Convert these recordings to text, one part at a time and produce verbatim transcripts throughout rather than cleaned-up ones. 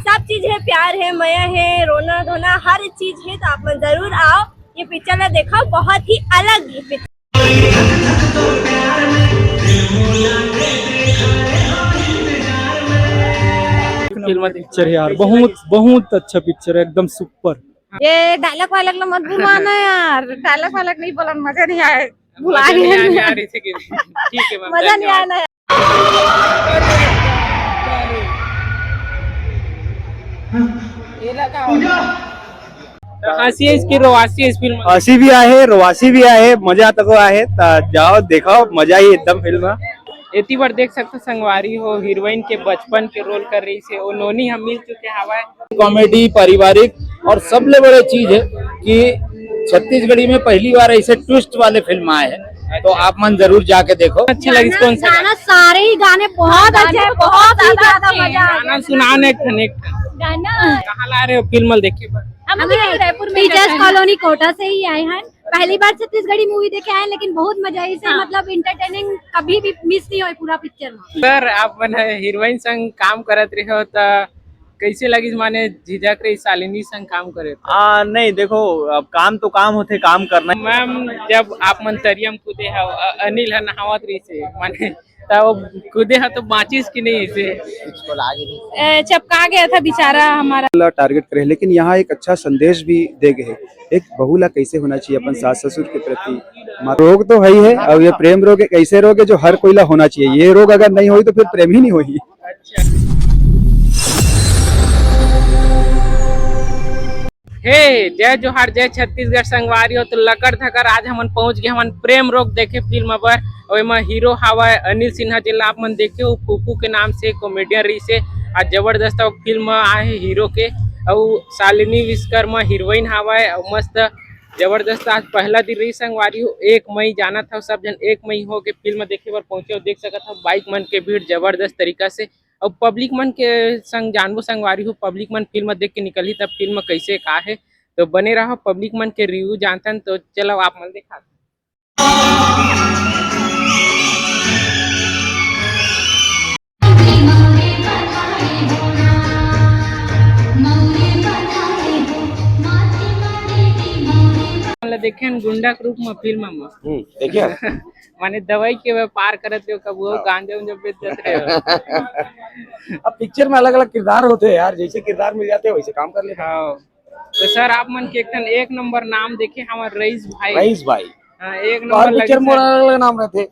सब चीज है, प्यार है, मया है, रोना धोना, हर चीज है। तो आप मन जरूर आओ, ये पिक्चर ला देखो, बहुत ही अलग पिक्चर। फिल्म पिक्चर है यार, बहुत बहुत अच्छा पिक्चर है, एकदम सुपर। ये डायलॉग वायलॉग ला मत भुलवाना यार, डायलॉग वायलॉग नहीं बोलन, मजा नहीं आए, भुला गए। ठीक है ma'am, मजा नहीं आया ना यार। हंसी है इसकी, रोवासी है इस फिल्म में। हंसी भी आहे, रोवासी भी आहे, मजा तको आहे। त जाओ, देखाओ, मजा ही एकदम फिल्म। एती बार देख सकते संगवारी हो, हीरोइन के बचपन के रोल कर रही से, वो नोनी हम मिल चुके हवा। कॉमेडी, पारिवारिक और सबले बड़े चीज है कि छत्तीसगढ़ी में पहली बार ऐसे ट्विस्ट वाले फिल्म आए हैं, तो आप मन जरूर जाके देखो। अच्छा लगी कौन सा? गाना, सारे ही गाने बहुत अच्छे हैं, बहुत ही ज्यादा मजा आ गया। गाना सुनाओ ना एक ठन, एक ठन। गाना कहाँ ला रहे हो फिल्म देखे बर? हम लोग यही रायपुर में टीचर्स कॉलोनी कोटा से ही आए हैं। पहली बार छत्तीसगढ़ी मूवी देखे आए हैं, लेकिन बहुत मजा आई से, मतलब एंटरटेनिंग कभी भी मिस नहीं हुई पूरा पिक्चर में। सर, आप मन हीरोइन संग काम करत रहे हो त कैसे लगिस, माने झिझक रही शालिनी संग काम करे त? आ, नहीं, देखो, अब काम तो काम होते, काम करना ही। मैम, जब आप मन तरिया म कूदे हो, अ- अनिल ह नहावत रही से, माने त वो कूदे ह तो बाँचिस कि नहीं इसे? चपका गया था बेचारा हमारा। ला टारगेट करे, लेकिन यहाँ एक अच्छा संदेश भी दे गए, एक बहू ला कैसे होना चाहिए अपन सास ससुर के प्रति। मा- रोग तो है ही है, और ये प्रेम रोग एक ऐसे रोग है जो हर कोई ला होना चाहिए। ये रोग अगर नहीं होई तो फिर प्रेम ही नहीं होई। हे, जय जोहार, जय छत्तीसगढ़ संगवारी हो। तो लकर धकर आज हमन पहुंच गए हमन प्रेम रोग देखे फिल्म बर। और एमा हीरो हावय अनिल सिन्हा, जेला आप मन देखे हो फूफू के नाम से कॉमेडियन रही से। आज जबरदस्त फिल्म आए हे हीरो के, और शालिनी विश्वकर्मा हीरोइन हावय, और मस्त जबरदस्त आज पहला दिन रही संगवारी हो। एक मई जानत हव सब जन, एक मई हो के फिल्म देखे बर पहुंचे हो। देख सकत हव बाइक मन के भीड़ जबरदस्त तरीका से, और पब्लिक मन के संग जानबो संगवारी हो, पब्लिक मन फिल्म देख के निकलही तब फिल्म कैसे का है। तो बने रहो, पब्लिक मन के रिव्यू जानथन। तो चलो आप मन देखा देखे गुंडा के रूप में फिल्म में हम्म, देखिए। माने दवाई के व्यापार करत रहे हो, कब वो गांजा उंजा बेच जाते रहे हो। अब पिक्चर में अलग अलग किरदार होते हैं यार, जैसे किरदार मिल जाते हैं वैसे काम कर लेते हैं। हाँ। तो सर, आप मन के एक ठन एक नंबर नाम देखे हमार रईस भाई। रईस भाई। हाँ, एक तो हर नंबर लगे पिक्चर में सर। अलग अलग नाम रहते हैं।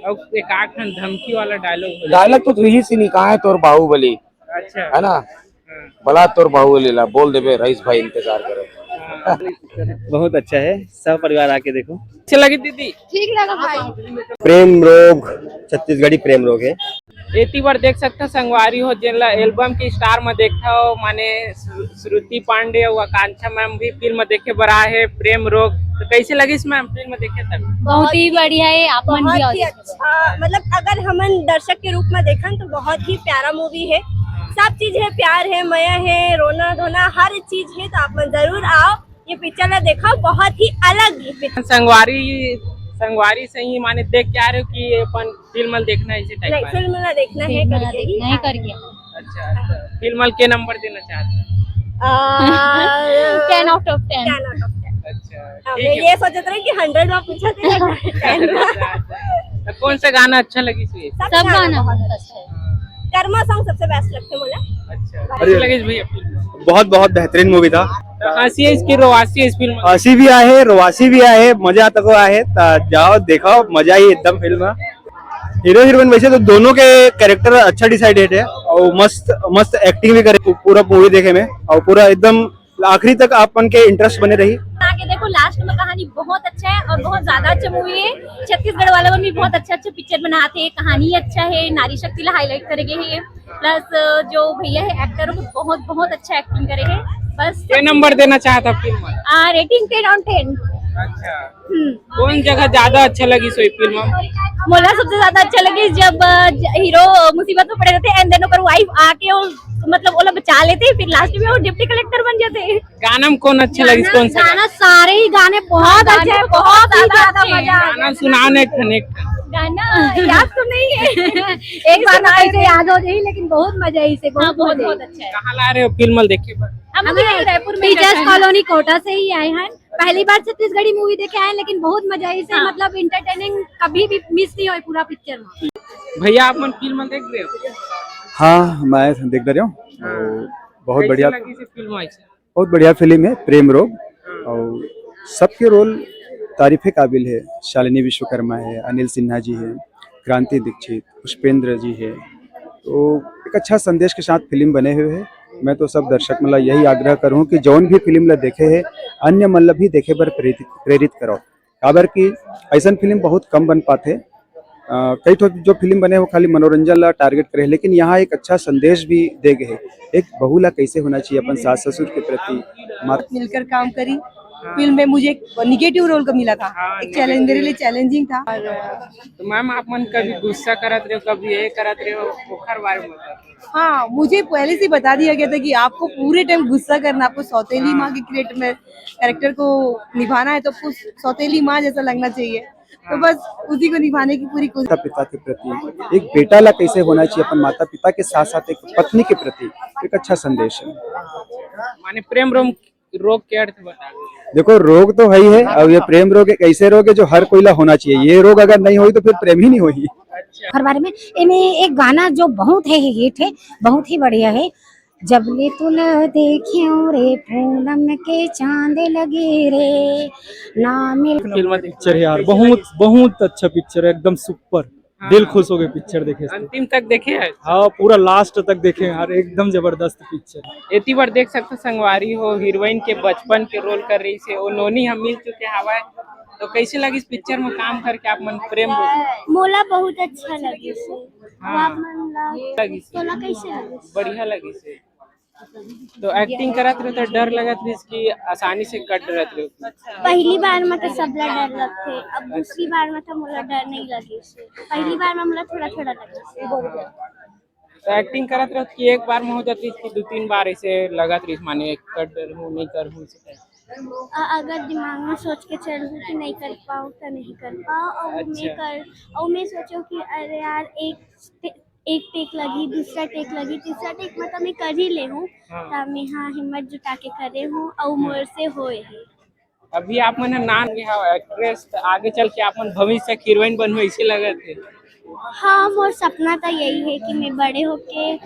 और एक आठ ठन धमकी वाला डायलॉग। डायलॉग तो यही से नहीं कहा है तोर बाहुबली, अच्छा। है ना? हाँ। बला तोर बाहुबली ला, बोल देबे रईस भाई इंतजार करे। हाँ। बहुत अच्छा है, सब परिवार आके देखो। अच्छे लगे दीदी। ठीक लगा भाई। प्रेम रोग, छत्तीसगढ़ी प्रेम रोग है। एती बार देख सकता संगवारी हो, जेन ला एल्बम के स्टार में देखता हो, माने श्रु- श्रुति पांडे और आकांक्षा मैम भी फिल्म देखे बर आए है प्रेम रोग। तो कैसे लगिस मैम फिल्म देखे तक? बहुत ही बढ़िया है, आप मन भी बहुत आओ ही देखो। अच्छा, मतलब अगर हमन दर्शक के रूप में देखन तो बहुत ही प्यारा मूवी है। सब चीज है, प्यार है, मया है, रोना धोना, हर चीज है। तो आप मन जरूर आओ, ये पिक्चर ला देखो, बहुत ही अलग पिक्चर। संगवारी संगवारी से ही माने देख के आ रहे हो कि ये अपन फिल्म देखना है इसी टाइप नहीं, का? फिल्म ना देखना है फिल्म करके ही। नहीं करके। अच्छा, अच्छा। फिल्म के नंबर देना चाहते हैं? आ, ten out of ten. Ten out of ten. अच्छा, हाँ, ठीक मैं है। ये सोचत रहे कि हंड्रेड में पूछा थे। अच्छा, अच्छा। तो कौन सा गाना अच्छा लगी सुई? सब गाना बहुत अच्छा है। कर्मा सॉन्ग सबसे बेस्ट लगते मोला। अच्छा, कैसे लगी भैया फिल्म? बहुत बहुत बेहतरीन मूवी था। तो हंसी है इसकी, रोवासी है इस फिल्म में? हंसी भी आहे, रोवासी भी आहे, मजा तको आहे। त जाओ, देखाओ, मजा ही एकदम फिल्म। हीरो हीरोइन वैसे तो दोनों के कैरेक्टर अच्छा डिसाइडेड है और मस्त मस्त एक्टिंग भी करे पू- पूरा मूवी देखे में, और पूरा एकदम आखिरी तक आप मन के इंटरेस्ट बने रही। आगे देखो, लास्ट में कहानी बहुत अच्छा है और बहुत ज्यादा अच्छा मूवी है। छत्तीसगढ़ वाला मन भी बहुत अच्छा अच्छा पिक्चर बनाते हैं, कहानी अच्छा है, नारी शक्ति ला हाईलाइट करे गए है। प्लस जो भैया है एक्टर, वो बहुत बहुत अच्छा एक्टिंग करे है। बस क्या नंबर देना चाहता फिल्म में? Rating ten on ten. अच्छा, कौन जगह ज्यादा अच्छा लगी सोई फिल्म में? मोला सबसे ज्यादा अच्छा लगी जब अ, ज- हीरो मुसीबत में पड़े रहते हैं एंड देन ओकर वाइफ आके वो, मतलब ओला बचा लेते हैं, फिर लास्ट में वो डिप्टी कलेक्टर बन जाते हैं। गाना में कौन अच्छा लगी, कौन सा? गाना सारे ही गाने बहुत अच्छे हैं, बहुत ही ज्यादा मजा आ गया। गाना सुनाओ ना एक ठन, एक ठन। गाना याद तो नहीं है। एक बार ना ऐसे याद हो जाए, लेकिन बहुत मजा आई से, बहुत हाँ, बहुत मजा आई। बहुत अच्छा है। कहाँ ला रहे हो फिल्म देखे बर? हम हमें अभी रायपुर में टीचर्स कॉलोनी कोटा से ही आए हैं। पहली बार छत्तीसगढ़ी मूवी देखे आए हैं, लेकिन बहुत मजा आई से। हाँ। मतलब, एंटरटेनिंग कभी भी मिस नहीं हुई पूरा पिक्चर में। भैया, आप मन फिल्म देख रहे हो? हाँ, मैं देख रहे हूँ। हाँ। तो बहुत कैसे बढ़िया लगी से फिल्म आई से? बहुत बढ़िया फिल्म है प्रेम रोग। हाँ। और सबके रोल तारीफ के काबिल है। शालिनी विश्वकर्मा है, अनिल सिन्हा जी है, क्रांति दीक्षित, पुष्पेंद्र जी है। तो एक अच्छा संदेश के साथ फिल्म बने हुए है। मैं तो सब दर्शक मन ला यही आग्रह करूँ कि जौन भी फिल्म ला देखे है, अन्य मन ला भी देखे बर प्रेरित प्रेरित करो। काबर कि ऐसन फिल्म बहुत कम बन पाथे। अ, कई ठो जो फिल्म बने, वो खाली मनोरंजन ला टारगेट करे, लेकिन यहाँ एक अच्छा संदेश भी दे गए है। एक बहू ला कैसे होना चाहिए अपन सास ससुर के प्रति, मात- मिलकर काम करी। फिल्म में मुझे एक निगेटिव रोल का मिला था, हाँ, एक चैलेंज, मेरे लिए चैलेंजिंग था। और तो मैम, आप मन कभी गुस्सा करत रहे हो, कभी ये करत रहे हो, ओखर बारे में बताओ। हाँ, मुझे पहले से बता दिया गया था कि आपको पूरे टाइम गुस्सा करना, आपको सौतेली हाँ। माँ के क्रिएट में, कैरेक्टर को निभाना है, तो आपको सौतेली माँ जैसा लगना चाहिए। तो बस उसी को निभाने की पूरी कोशिश। माता पिता के प्रति एक बेटा ला कैसे होना चाहिए, अपन माता पिता के साथ साथ एक पत्नी के प्रति एक अच्छा संदेश है। माने प्रेम रोग, रोग के अर्थ बता। देखो, रोग तो है ही है। अब ये प्रेम रोग एक ऐसे रोग है जो हर कोई ला होना चाहिए। ये रोग अगर नहीं होई तो फिर प्रेम ही नहीं होई। अच्छा। हर बारे में एमे एक गाना जो बहुत है हिट है, बहुत ही बढ़िया है। जब ले तू न देखियो रे पूनम के चांद लगे रे, ना मिल। फिल्म पिक्चर है यार, बहुत बहुत अच्छा पिक्चर है, एकदम सुपर। हाँ। दिल खुश हो गए पिक्चर देखे से। अंतिम तक देखे हैं? हाँ, पूरा लास्ट तक देखे हैं यार, एकदम जबरदस्त पिक्चर। एती बार देख सकते हो संगवारी हो, हीरोइन के बचपन के रोल कर रही से, वो नोनी हम मिल चुके हवाए। तो कैसे लगिस पिक्चर में काम करके आप मन प्रेम रोग? मोला बहुत अच्छा लगिस। हाँ। आप मन ला लगिस। तोला कैसे लगिस? बढ़िया लगिस। तो एक्टिंग करत रहे तो डर लगत रहिस कि आसानी से कट डरत रहे? पहली बार में तो सबला डर लगथे, अब दूसरी बार में तो मोला डर नहीं लगिस। पहली बार में मोला थोड़ा थोड़ा लगिस। तो एक्टिंग करत रहे कि एक बार में हो जाती कि दो तीन बार ऐसे लगत रहिस, माने कट डरहूँ, नहीं करहूँ, ऐसे टाइप? अ-, अगर दिमाग में सोच के चलहूँ कि नहीं कर पाऊँ तो नहीं कर पाऊँ, और मैं अच्छा। कर, और मैं सोचो कि अरे यार, एक टे-, एक टेक लगी, दूसरा टेक लगी, तीसरा टेक में तो मैं कर ही ले हूँ। हाँ। तब मैं हाँ हिम्मत जुटा के करे हूँ और हाँ। मोर से होए है। अभी आप मन ह नान गे हव एक्ट्रेस, त आगे चल के आप मन भविष्य के हीरोइन बनहू, ऐसे लगत है? हाँ, मोर सपना तो यही है कि मैं बड़े होके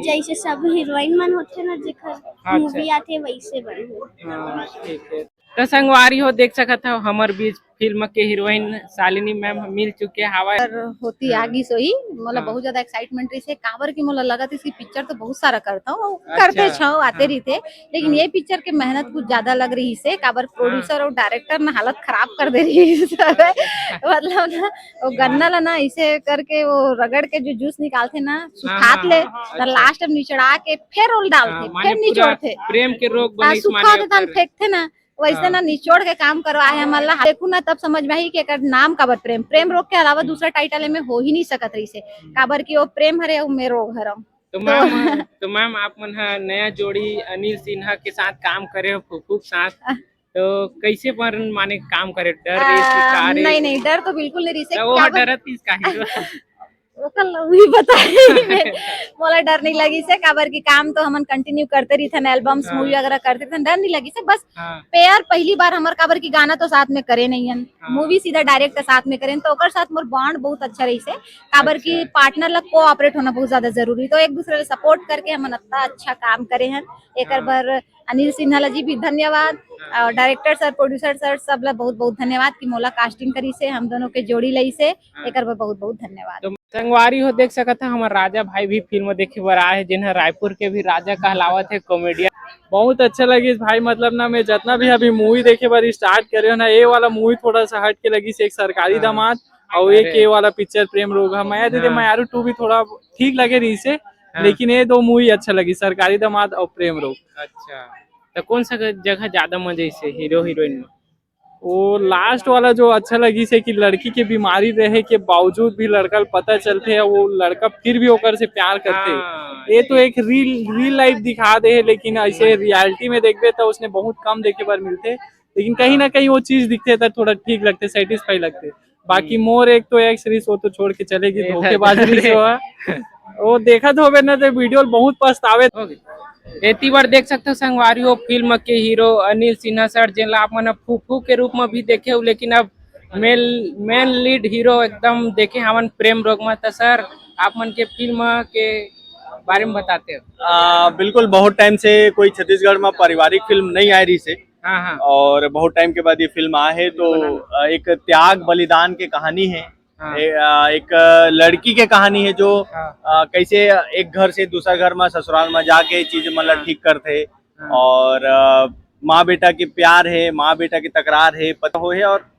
जैसे सब हीरोइन मन होथे ना, जेकर अच्छा। मूवी आथे, वैसे बनहूँ। हाँ, ठीक है। तो संगवारी हो, देख सकत हो, हमर बीच फिल्म के हीरोइन शालिनी मैम मिल चुके हवय। पर होती हाँ। आगी सोई, मोला हाँ। बहुत ज्यादा एक्साइटमेंट रहिस हे, काबर कि मोला लगत हे कि पिक्चर तो बहुत सारा करता हूँ, अच्छा। करते छव, आते हाँ। रहिथे, लेकिन हाँ। ये पिक्चर के मेहनत कुछ ज्यादा लग रहिस हे, काबर हाँ। प्रोड्यूसर और डायरेक्टर ना हालत खराब कर दे रहिस हे। मतलब ना, वो हाँ। गन्ना ला ना ऐसे करके वो रगड़ के जो जूस निकालथे ना, हाँ, सुखात हाँ, ले, हाँ, हाँ, त अच्छा। लास्ट में निचड़ा के फेर ओला डालथे, हाँ, माने फेर पूरा निचोड़थे। प्रेम के रोग हाँ, बनाइस सुखा माने देथन, ओकर। फेंकथे ना, वैसे हाँ। ना निचोड़ के काम करवाए हे हमन ला। देखू ना, तब समझ में आही कि एकर नाम काबर प्रेम, प्रेम रोग के अलावा हम्म। दूसरा टाइटल एमे हो ही नहीं सकत रहिस हे, हम्म। काबर कि वो प्रेम हरे अउ मैं रोग हरव। तो तो मैम, तो मैम, आप मन ह नया जोड़ी अनिल सिन्हा के साथ काम करे हो, फूफू के साथ, अ, तो कैसे पर माने काम करे, डर रहिस कि आ, का रहिस? नहीं, नहीं, डर तो बिल्कुल नहीं रहिस हे, तो वो क्या बत- डरत किस काहे? ओकर ल-, उही बताही मैं। मोला डर नहीं लगिस हे, काबर कि काम तो हमन कंटिन्यू करते रहिथन, एल्बम्स, हाँ। मूवी वगैरह करते रहिथन, डर नहीं लगिस हे। बस हाँ। पेयर पहली बार हमर, काबर कि गाना तो साथ में करे नहीं हन, हाँ। मूवी सीधा डायरेक्ट साथ में करेन, तो ओकर साथ मोर बॉन्ड बहुत अच्छा रहिस हे, काबर कि अच्छा। पार्टनर ला कोऑपरेट होना बहुत ज्यादा जरूरी, तो एक दूसरे ला सपोर्ट करके हमन अतना अच्छा काम करे हन। एकर हाँ। बर अनिल सिन्हा ला जी भी धन्यवाद, हाँ। और डायरेक्टर सर, प्रोड्यूसर सर, सब ला बहुत बहुत धन्यवाद कि मोला कास्टिंग करिस हे, हम दोनों के जोड़ी लइस हे, हाँ। एकर बर बहुत बहुत धन्यवाद। तो संगवारी हो, देख सकत ह, हमर राजा भाई भी फिल्म देखे बर आए हे, जेन ह रायपुर के भी राजा कहलावत हे, कॉमेडियन। बहुत अच्छा लगिस भाई, मतलब ना, मैं जितना भी अभी मूवी देखे बर स्टार्ट करे हो ना, ये वाला मूवी थोड़ा सा हट के लगिस, एक सरकारी हाँ। दामाद और एक अरे। ये वाला पिक्चर प्रेम रोग ह। मया दे दे हाँ। मयारू टू भी थोड़ा ठीक लगे रहिस हे, हाँ। लेकिन ये दो मूवी अच्छा लगिस, सरकारी दामाद और प्रेम रोग। अच्छा, तो कौन सा जगह ज्यादा मजा आइसे हीरो हीरोइन में? वो लास्ट वाला जो अच्छा लगिस हे कि लड़की के बीमारी रहे के बावजूद भी लड़का ल पता चलथे, वो लड़का फिर भी ओकर से प्यार करथे। हाँ, ये तो एक रियल, रियल लाइफ दिखा दे हे, लेकिन ऐसे रियलिटी में देखबे तो उसने बहुत कम देखे बर मिलथे, लेकिन कहीं ना कहीं वो चीज दिखथे तो थोड़ा ठीक लगथे, सेटिस्फाई लगथे। बाकी मोर एक तो एक्स रहिस, वो तो छोड़ के चले गे, ए, धोखेबाज रहिस वो। वो देखत होबे ना, तो वीडियो बहुत पछतावे। एती बर देख सकथो संगवारी हो, फिल्म के हीरो अनिल सिन्हा सर, जेन ला आप मन फूफू के रूप में भी देखे हो, लेकिन अब मेन मेन लीड हीरो एकदम देखे हमन प्रेम रोग में। त सर, आप मन के फिल्म के बारे में बताते हो? आ, बिल्कुल, बहुत टाइम से कोई छत्तीसगढ़ में पारिवारिक फिल्म नहीं आए रहिस हे। हाँ, हाँ। और बहुत टाइम के बाद ये फिल्म आए हे, तो बिल्कुल। आ, एक त्याग बलिदान के कहानी हे। हाँ। ए, आ, एक, आ, लड़की के कहानी हे, जो, हाँ। आ, कैसे एक घर से दूसरा घर में, ससुराल में जाके चीज मन ला हाँ। ठीक करथे। हाँ। और, आ, माँ बेटा के प्यार हे, माँ बेटा के तकरार हे, पता हो हे। और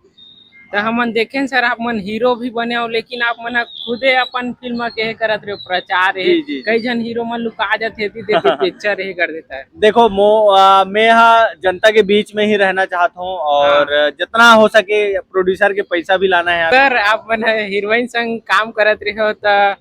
त हमन देखेन सर, आप मन हीरो भी बने हो, लेकिन आप मन ह खुदे अपन फिल्म के हे करत रहे हो, प्रचार हे। जी, जी, जी। कई झन हीरो मन लुका जाथे, एती देती पिक्चर हे कर देता है। देखो, मो-, आ, मैं हा जनता के बीच में ही रहना चाहता हूँ और हाँ। जितना हो सके प्रोड्यूसर के पैसा भी लाना है। सर, आप मन ह हीरोइन संग काम करत रहे हो, त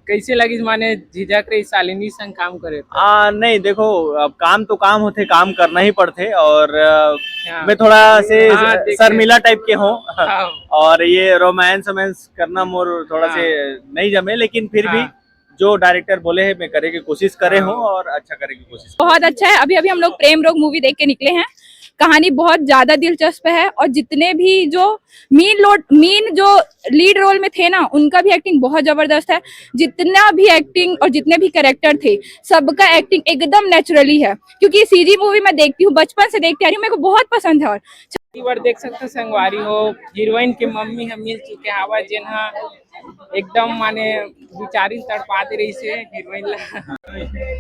कैसे लगिस, माने झिझक रही शालिनी संग काम करे त? आ, नहीं, देखो, अब काम तो काम होथे, काम करना ही पड़थे। और, आ, हाँ। मैं थोड़ा से हाँ, स-, देखिए। शर्मीला टाइप के हूँ। हाँ। और ये रोमांस वोमांस करना मोर थोड़ा हाँ। से नहीं जमे, लेकिन फिर भी हाँ। जो डायरेक्टर बोले हैं, मैं करे की कोशिश करे हाँ। हूँ और अच्छा करे की कोशिश। बहुत अच्छा है। अभी अभी हम लोग प्रेम रोग मूवी देख के निकले हैं। कहानी बहुत ज्यादा दिलचस्प है और जितने भी जो मेन लोड मेन जो लीड रोल में थे ना, उनका भी एक्टिंग बहुत जबरदस्त है। जितना भी एक्टिंग और जितने भी कैरेक्टर थे, सबका एक्टिंग एकदम नेचुरली है, क्योंकि सीजी मूवी मैं देखती हूँ, बचपन से देखती आ रही हूँ, मेरे को बहुत पसंद है। और बार देख सकते हो संगवारी हो, हीरोइन के मम्मी ह मिल चुके हवा, जेन ह एकदम माने विचारिन तड़पा दे रही से हीरोइन ला।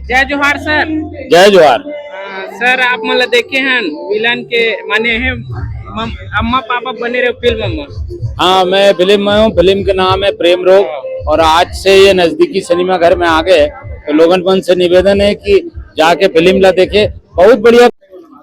जय जोहार सर। जय जोहार। आ, सर, आप मन ला देखे हन विलन के माने हे मम-, अम्मा पापा बने रहे फिल्म में। हाँ, मैं फिल्म में हूँ। फिल्म का नाम है प्रेम रोग और आज से ये नजदीकी सिनेमा घर में आ गए, तो लोगन मन से निवेदन है कि जाके फिल्म ला देखे, बहुत बढ़िया।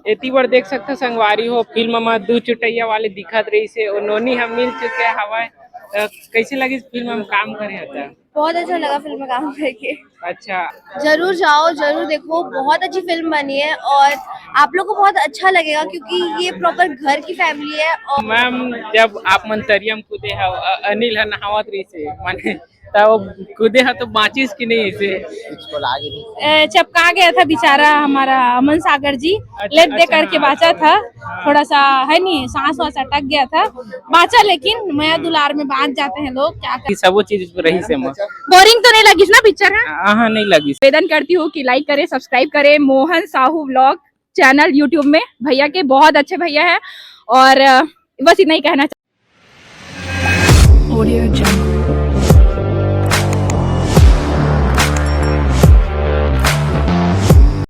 एती बर देख सकथो संगवारी हो, फिल्म में दू चुटैया वाले दिखत रही से, ओ नोनी हम मिल चुके हवय। त कैसे लगी फिल्म में काम करे हता? बहुत अच्छा लगा फिल्म में काम करके। अच्छा। जरूर जाओ, जरूर देखो, बहुत अच्छी फिल्म बनी है और आप लोग को बहुत अच्छा लगेगा क्योंकि ये प्रॉपर घर की फैमिली है। और मैम, जब आप मन तरिया म कूदे हव, अ-, अनिल ह नहावत रहिसे, माने, त वो कूदे ह तो बाँचिस कि नहीं इसे? ए, चपका गया था बेचारा हमारा अमन सागर जी, अच्छा, लेट दे अच्छा, करके हाँ, बाँचा था। हाँ। थोड़ा सा है नहीं, सांस वास अटक गया था, बाँचा, लेकिन मया दुलार में बाँच जाते हैं लोग, क्या कर। ये सब वो चीज रही से माँ। बोरिंग तो नहीं लगिस ना पिक्चर है? हाँ, हाँ, नहीं लगिस। निवेदन करती हूँ कि लाइक करें, सब्सक्राइब करें Mohan Sahu vlog channel YouTube में। भैया के बहुत अच्छे भैया है और, अ, बस इतना ही कहना चाह- Audio Jungle।